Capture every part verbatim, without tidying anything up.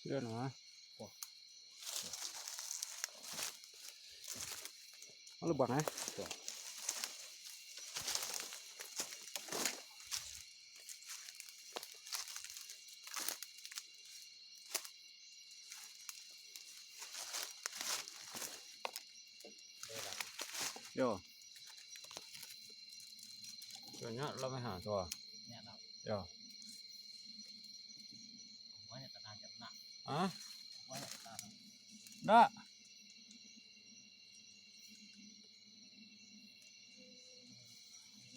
Yo, nah. Wah. Lubang, eh? Tuh. Yo. Banyak lah meh, ha, tu ah. Banyak lah. Yo. Banyak tanah je nak. Hah? Banyak tanah. Ndak.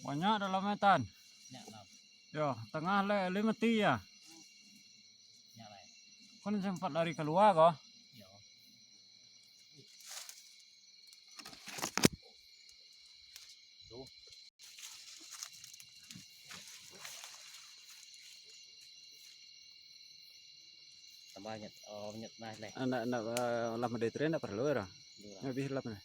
Banyak dalam metan. Banyak lah. Yo, tangah le, le mati ya. Banyak lah. Kan sempat lari keluar ko. Yo. Tambah nyet, oh, nyet nah leh. Ndak, ndak, eh, lah mode tren ndak perlu ya, dah. Iya. Habis lah, nah.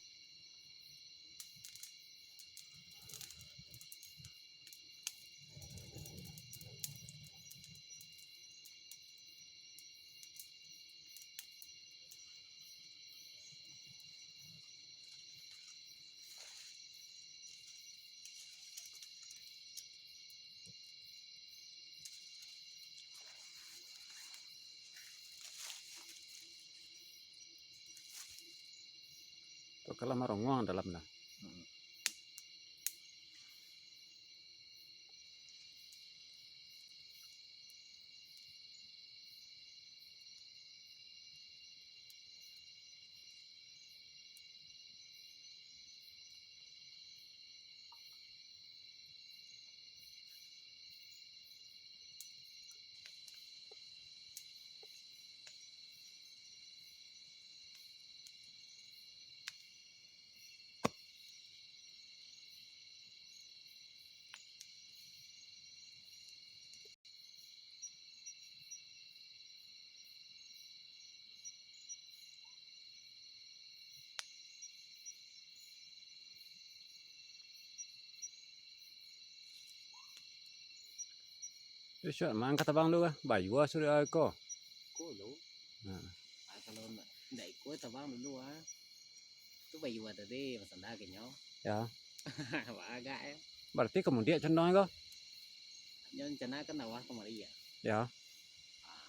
Tu kalau marongong dalam dah. Hmm. Bisuak mangka tabang tu kah? Bayua sudah ko. Ko lo. Nah. Ah, kalau ndak, ndak iko tabang dulu ah. Tu bayua tadi, masanda kenyo. Ya. Wah, agak ya. Berarti ka mudiak condong ko? Nyo rencana kan awah kamari ya. Ya. Ah.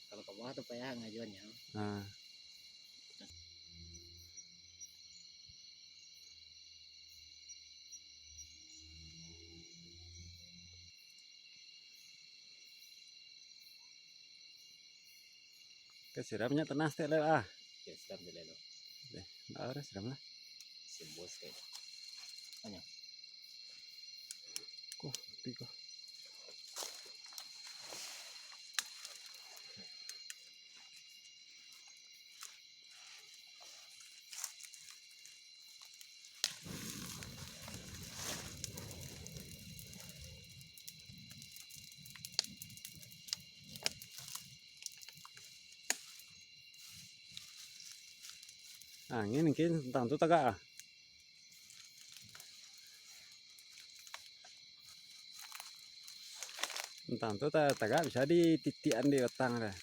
Kalau ka bawah tu payah ngajuannyo. Nah. Ka siramnyo tanah saketek lai ah. Oke, siram dulu lo. Deh, ndak ado siram lah. Simbol saketek. Anyo. Koh, tapi koh. Angin mungkin tantang tu tagak ah. Tantang tu ta-, tagak bisa dititikan di batang tu.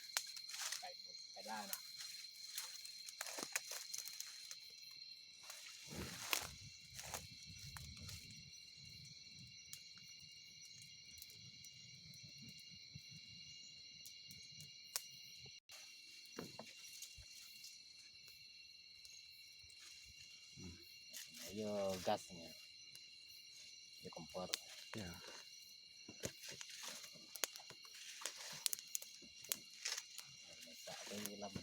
Iyo gasnyo. Iyo kompor. Ya. Masak tu lam.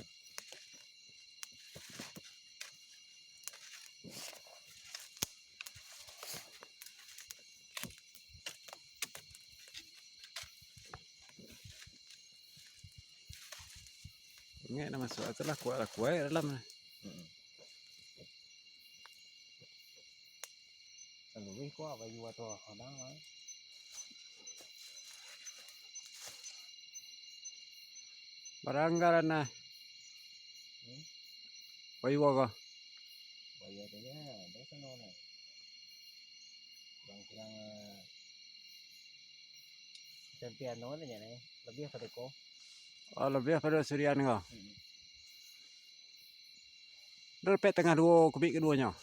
Ingek nak masuak tu lah, kuaik lah, kuaik dalam lah. Mm-mm. Lalu weh kuaik baju atau kadang lah. Baranggaran nah. Hmm? Baju ko? Baju tu je, ado sano nah. Kurang-kurang, eh, sentian tu kan je ni, lebih apa deko? Oh, labiah pado sirian ko. Hmm. Dah dapek tangah duo kubik kaduonyo.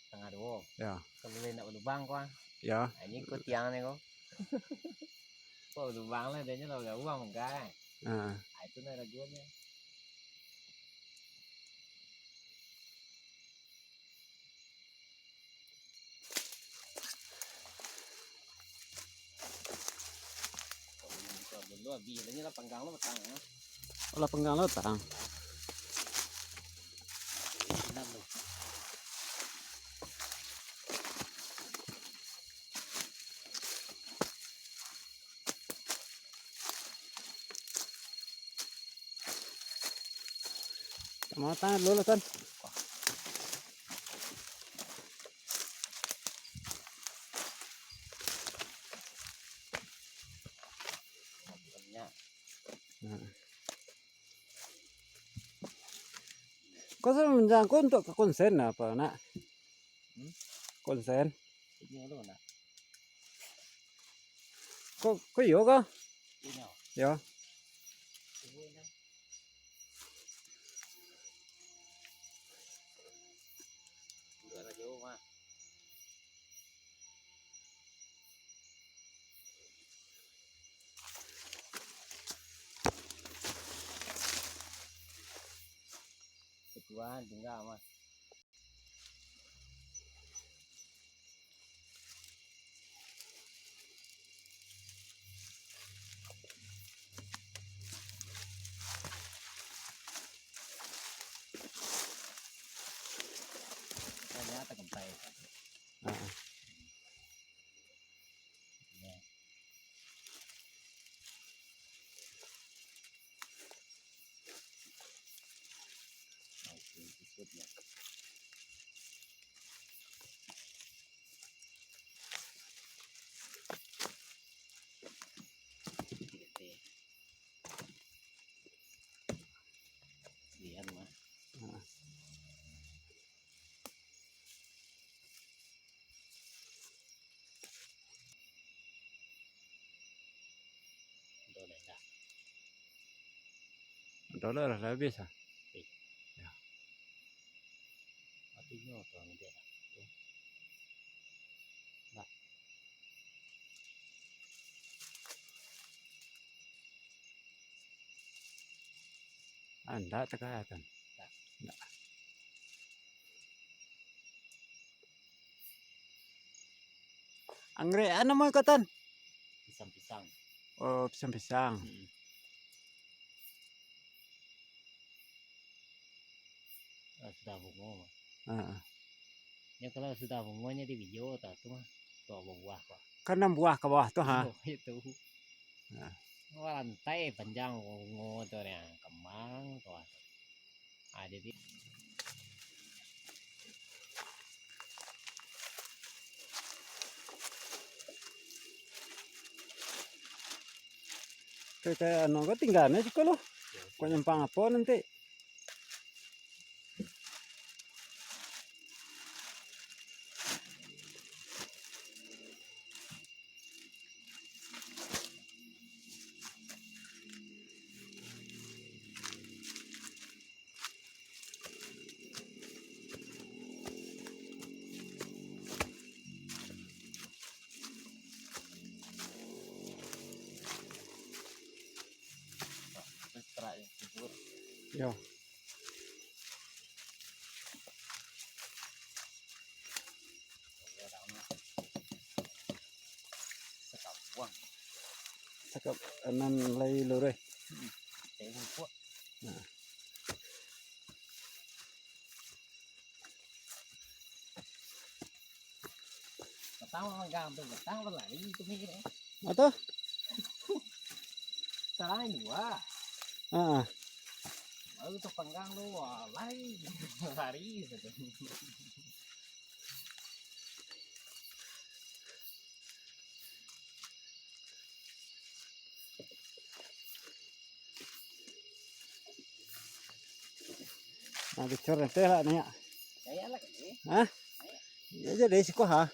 Tangah duo. Ya. Kalau lai nak balubang ko, ah. Ya. Ah, ini ko tiang ni ko. Ko balubang lah, dia nyo lah balubang, kan. Ah. Ah, itu nah raguannyo. Lah panggang lo batang. Matang dulu lah, Tan. Nah. Kau sama manjangko untuk ka konsen apa, nak? Hmm? Konsen. Ini dulu, nak. Ko, ko iyo ko? Inyo. Yo. Ibu inyo. Udah lah jauh, Mak. Ketuaan tinggal, Mas. Ternyata kempai. Ah. Ya. Oke, ikutnya. Lihat, Mas. Ah. Udah, udah, udah. Udah, udah, udah habis, ah. Eh. Ya. Artinya apa, nanti ada. Tuh. Nah. Ah, ndak takah, Tan. Ndak. Ndak. Anggrek anu namo ko, Tan? Pisang-pisang. Oh, pisang-pisang. Mm-mm. Ah, sudah bungo. Heeh. Ya, kalau sudah bungonyo di bijo, tu, tu mah, tu babuah, Pak. Kan anam buah ka bawah tu, ha? Oh, itu. Nah. Wah, rantai panjang bungo tu, nah, kambang tu, ah. Ah, jadi. Kayak, kayak anu, kau tinggalnya juga loh. Kau nyampang apa nanti? Yo. Sakabuang. Sakap nan lai luruih. Hmm. Tengok. Nah. Batang manggang tu, batang balari tu, Mi. Apa tu? Salah dua. Ah. Baru tu panggang tu, wah, lari. Lari tu. Nah, bocor nanti lah ni, ya. Hah? Ya, jadi siko, ha.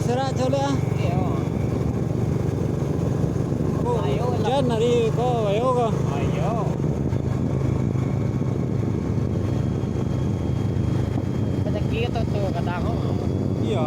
Serak caliak ah. Iyo. Apo? Ayo lah. Jan hari ko, ayo ko. Ayo. Rezeki tu, tu kadang. Iyo.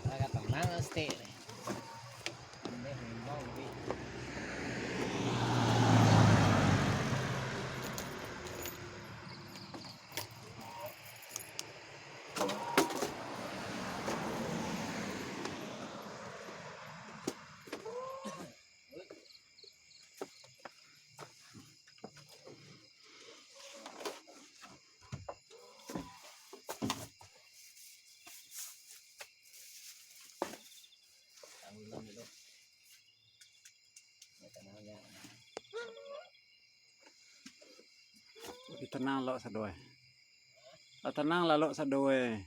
Agak tenang, Stik. Tenang lo sadoe. Tenang lah lo sadoe.